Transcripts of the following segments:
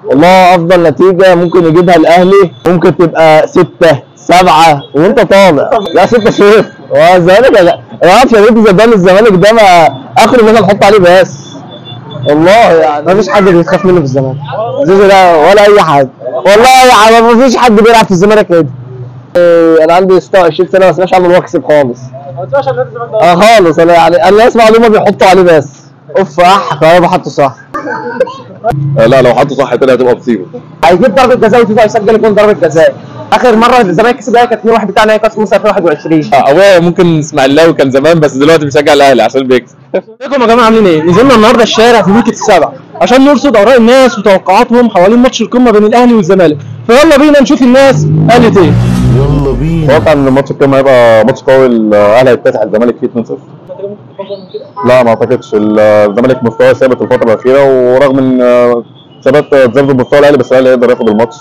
والله افضل نتيجة ممكن يجيبها الاهلي ممكن تبقى 6 7 وانت طالع. لا 6-0. هو الزمالك انا ما اعرفش يا ريت ده الزمالك ده ما اخره ان احنا نحط عليه بس. والله يعني ما فيش حد بيتخاف منه في الزمالك، زيزو ده ولا اي حد، والله يعني ما فيش حد بيلعب في الزمالك كده. انا عندي 26 سنة ما اسمعش عنه ان هو كسب خالص. ما تسمعش عن نادي الزمالك ده خالص. انا يعني انا اسمع ان هم بيحطوا عليه بس. اوف اح كهربا حطه صح. لا لو حطه صح كده هتبقى مصيبة. هيجيب ضربه جزاء وتيتو هيسجل جون ضربه جزاء. اخر مرة الزمالك كسب الاهلي كانت 2-1 بتاع نهائي كاس مصر 2021. ابويا ممكن اسماعيلاوي كان زمان، بس دلوقتي بيشجع الاهلي عشان بيكسب. ازيكم يا جماعة، عاملين ايه؟ نزلنا النهارده الشارع في ويكت السبع عشان نرصد اراء الناس وتوقعاتهم حوالين ماتش القمه بين الاهلي والزمالك، فيلا بينا نشوف الناس قالت ايه. يلا بينا. اتوقع ان ماتش القمه هيبقى ماتش قوي، الاهلي هيكتسح الزمالك فيه 2-0. لا ما اعتقدش، الزمالك مستواه ثابت الفترة الاخيرة، ورغم ان ثبات تذبذب مستوى الاهلي بس الاهلي يقدر ياخد الماتش.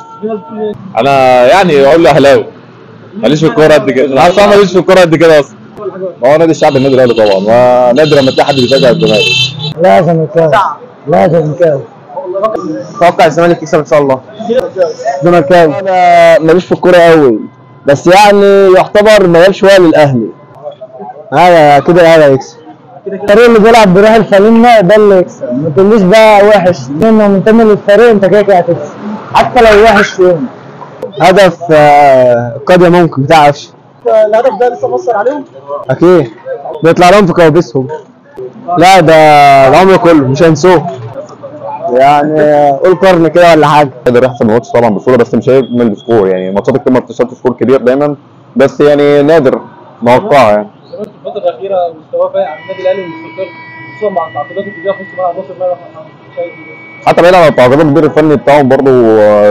انا يعني اقول له اهلاوي، ماليش في الكورة قد كده، انا عارف ماليش في الكورة قد كده اصلا. ما هو نادي الشعب النادي الاهلي طبعا، ونادر لما تلاقي حد بيشجع الزمالك. لا زملكاوي، لا زملكاوي. اتوقع الزمالك يكسب ان شاء الله. زملكاوي. انا ماليش في الكورة قوي، بس يعني يعتبر ميال شوية للاهلي. هذا كده الاهلي هيكسب. الفريق اللي بيلعب بروح الفانلة ده اللي يكسب، ما تقوليش بقى وحش، لانه منتمي للفريق انت كده كده هتكسب حتى لو وحش فيهم. هدف قضية ممكن بتاع قفشه. الهدف ده لسه مصر عليهم؟ اكيد بيطلع لهم في كوابيسهم. لا ده العمر كله مش هينسوه، يعني قول قرن كده ولا حاجة. يقدر يحسم الماتش طبعا بسهولة، بس مش هيعمل score، يعني ماتشات القمه بتشتغل score كبير دايما، بس يعني نادر موقعه يعني. الفترة الأخيرة مستواه فايق عن النادي الأهلي ومستقر، خصوصا مع التعاقدات الجديدة في نص ملعب مصر. حتى بعيد عن التعاقدات، المدير الفني بتاعهم برضه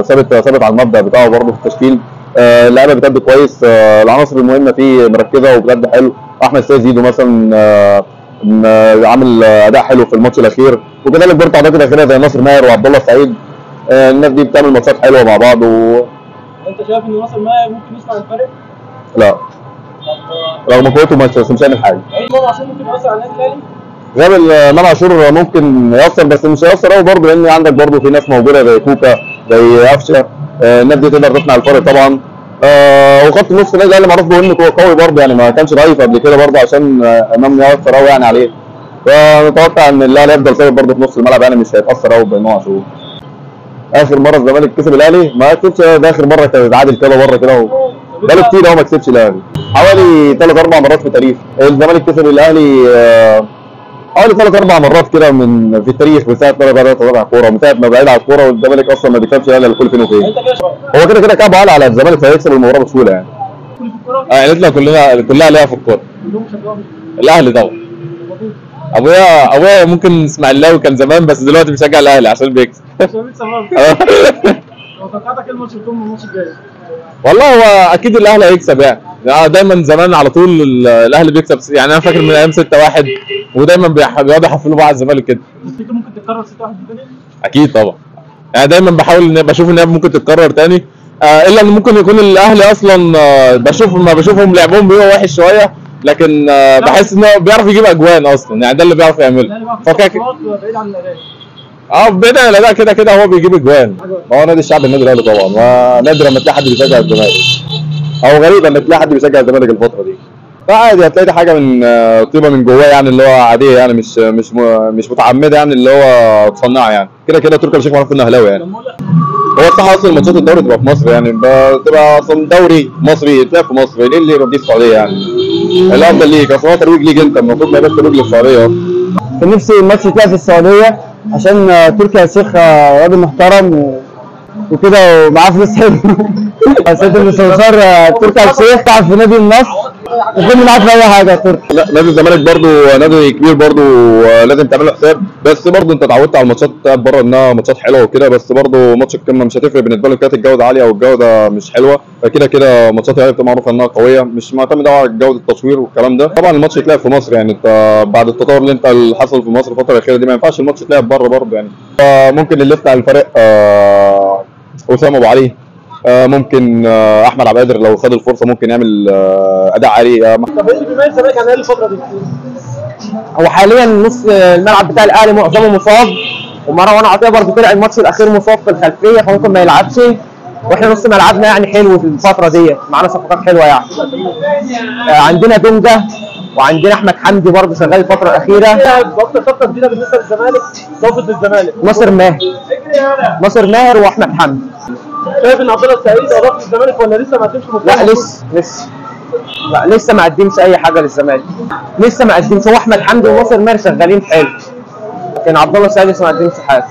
ثابت على المبدأ بتاعه برضه في التشكيل. اللعيبة بتأدي كويس، العناصر المهمة فيه مركزة وبتأدي حلو. أحمد سيد زيدو مثلا عامل أداء حلو في الماتش الأخير، وكذلك برضه التعاقدات الأخيرة زي ناصر ماهر وعبد الله السعيد، الناس دي بتعمل ماتشات حلوة مع بعض. أنت شايف إن ناصر ماهر ممكن يصنع الفرق؟ لا، رغم قوته بس مش هيعمل حاجة. امام عاشور ممكن يأثر على النادي الاهلي؟ غير امام عاشور ممكن يأثر، بس مش هيأثر قوي برضه، لان عندك برضه في ناس موجودة زي كوكا زي قفشه، الناس دي تقدر تصنع الفرق طبعا. وخط النص النادي الاهلي معروف بانه قوي برضه، يعني ما كانش ضعيف قبل كده برضه عشان امام يأثر قوي يعني عليه. فنتوقع ان الاهلي هيفضل ثابت برضه في نص الملعب، يعني مش هيتأثر قوي بامام عاشور. اخر مرة الزمالك كسب الاهلي ما كسبش، ده اخر مرة كان اتعادل كده مرة كده، بقاله كتير هو ما كسبش الاهلي، حوالي 3-4 مرات في تاريخ الزمالك كسب الاهلي، حوالي 3-4 مرات كده من في التاريخ، من ساعة ما بدات اتابع كورة، من ساعة ما بعيد على الكورة، والزمالك اصلا ما بيكسبش الاهلي كل فين وفين. هو كده كده كعب عالي على الزمالك، فهيكسب المباراة بسهولة يعني. عائلتنا كلها ليها في الكورة. الاهلي طبعا. ابويا ممكن اسماعيلاوي كان زمان، بس دلوقتي بيشجع الاهلي عشان بيكسب. عشان بيكسب. توقعاتك ايه الماتش القمه الماتش الجاي؟ والله هو اكيد الاهلي هيكسب يعني، دايما زمان على طول الاهلي بيكسب، يعني انا فاكر من ايام 6-1 ودايما بيقعدوا يحفلوا بعض الزمالك كده. تفتكر ممكن تتكرر 6-1 تاني؟ اكيد طبعا، يعني دايما بحاول ان بشوف ان هي ممكن تتكرر تاني، الا ان ممكن يكون الاهلي اصلا بشوف ما بشوفهم لعبهم بيبقى وحش شوية، لكن بحس ان هو بيعرف يجيب اجوان اصلا، يعني ده اللي بيعرف يعمله. بعيد عن الاداء. بعيد عن الاداء كده كده هو بيجيب اجوان. ما هو نادي الشعب النادي الاهلي طبعا، ونادر لما تلاقي حد بيشجع الزمالك، او غريب لما تلاقي حد بيشجع الزمالك الفترة دي. فعادي هتلاقي دي حاجة من طيبة من جواه، يعني اللي هو عادية، يعني مش متعمدة، يعني اللي هو تصنعها يعني. كده كده تركي آل الشيخ معروف انه اهلاوي يعني. هو الصح اصلا ماتشات الدوري تبقى في مصر، يعني بتبقى اصلا دوري مصري يتلعب في مصر، ليه اللي يبقى في السعودية يعني؟ الافضل ليك، اصل هو ترويج ليك انت، المفروض ما يبقاش ترويج للسعودية. كان نفسي الماتش يتلعب في السعودية عشان تركي آل الشيخ راجل محترم وكده ومعاه فلوس حلوة. حسيت ان سمسار تركي آل الشيخ قاعد في نادي النصر وكل معاه في اي حاجة. تركي لا، نادي الزمالك برضو نادي كبير برضو، لازم تعمل له حساب، بس برضو انت اتعودت على الماتشات بتاعت بره انها ماتشات حلوة وكده، بس برضو ماتش القمه مش هتفرق بالنسبة له، كانت الجودة عالية او الجودة مش حلوة، فكده كده ماتشات الاهلي بتبقى معروفة انها قوية، مش معتمدة على جوده التصوير والكلام ده. طبعا الماتش يتلعب في مصر، يعني انت بعد التطور اللي انت اللي حصل في مصر الفترة الاخيرة دي ما ينفعش الماتش يتلعب بره برضو يعني. ممكن اللي يفتح الفريق اسامة ابو علي، ممكن احمد عبد القادر لو خد الفرصة ممكن يعمل اداء عالي. طب ايه اللي بيميز الزمالك عن الاهلي الفترة دي؟ هو حاليا نص الملعب بتاع الاهلي معظمه مصاب، ومروان عطية برضه طلع الماتش الاخير مصاب في الخلفية فممكن ما يلعبش، واحنا نص ملعبنا يعني حلو في الفترة دي، معانا صفقات حلوة يعني. عندنا دونجا وعندنا احمد حمدي برضه شغال الفترة الاخيرة. اكتر صفقة جديدة بالنسبة للزمالك صفقة للزمالك ناصر ماهر. ناصر ماهر واحمد حمدي. شايف ان عبد الله السعيد اضاف للزمالك ولا لسه ما قدمش مستوى؟ لا لسه لا لسه ما قدمش اي حاجة للزمالك، لسه ما قدمش. هو احمد حمدي وناصر ماهر شغالين حلو، لكن عبد الله السعيد لسه ما قدمش حاجة.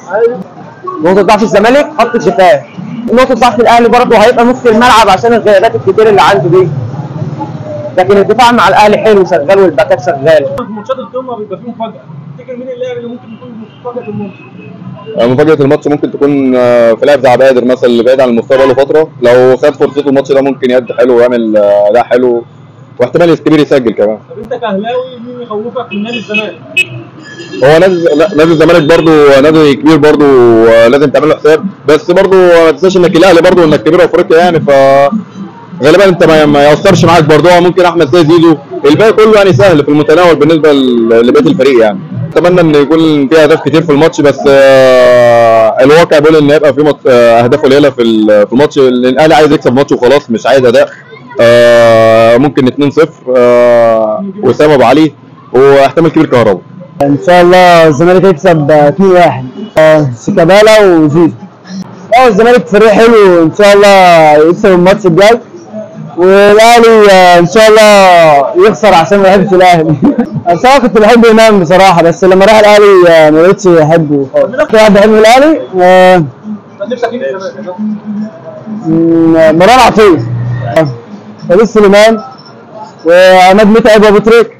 نقطة ضعف الزمالك خط الدفاع، نقطة ضعف الاهلي برضه هيبقى نص الملعب عشان الغيابات الكتير اللي عنده دي، لكن الدفاع مع الاهلي حلو شغال والباكات شغالة. في ماتشات القمه بيبقى فيه مفاجاة، تفتكر مين اللاعب اللي ممكن يكون مفاجاة الماتش؟ مفاجاة الماتش ممكن تكون في لاعب زي عبد القادر مثلا اللي بعيد عن المستوى بقاله فترة، لو خد فرصته الماتش ده ممكن يأدي حلو ويعمل اداء حلو، واحتمال كبير يسجل كمان. طب انت كاهلاوي مين يخوفك من نادي الزمالك؟ هو نادي الزمالك برضه نادي كبير برضه لازم تعمل له حساب، بس برضه ما تنساش انك الاهلي برضه انك كبير افريقيا يعني، ف غالبا انت ما يأثرش معاك برضه. ممكن احمد سيد زيزو، الباقي كله يعني سهل في المتناول بالنسبة لبقية الفريق يعني. اتمنى ان يكون في اهداف كتير في الماتش، بس الواقع بيقول ان هيبقى في اهداف قليله في الماتش. الاهلي عايز يكسب ماتش وخلاص، مش عايز اداء. ممكن 2-0 وسام ابو علي، واحتمال كبير كهربا. ان شاء الله الزمالك يكسب 2-1، شيكابالا وزيزو. الزمالك فريق حلو، ان شاء الله يكسب الماتش الجاي، والاهلي ان شاء الله يخسر عشان ما بحبش الاهلي. انا كنت بحب امام بصراحة، بس لما راح الاهلي ما بقتش احبه خالص. في واحد بحبه الاهلي، مروان عطية، وليد سليمان، وعماد متعب، وابو تريكه.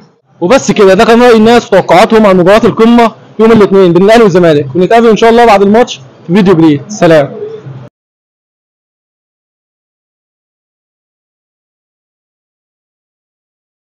وبس كده، ده كان راي الناس وتوقعاتهم عن مباراة القمه يوم الاثنين بين الاهلي والزمالك، ونتقابل ان شاء الله بعد الماتش في فيديو جديد. سلام.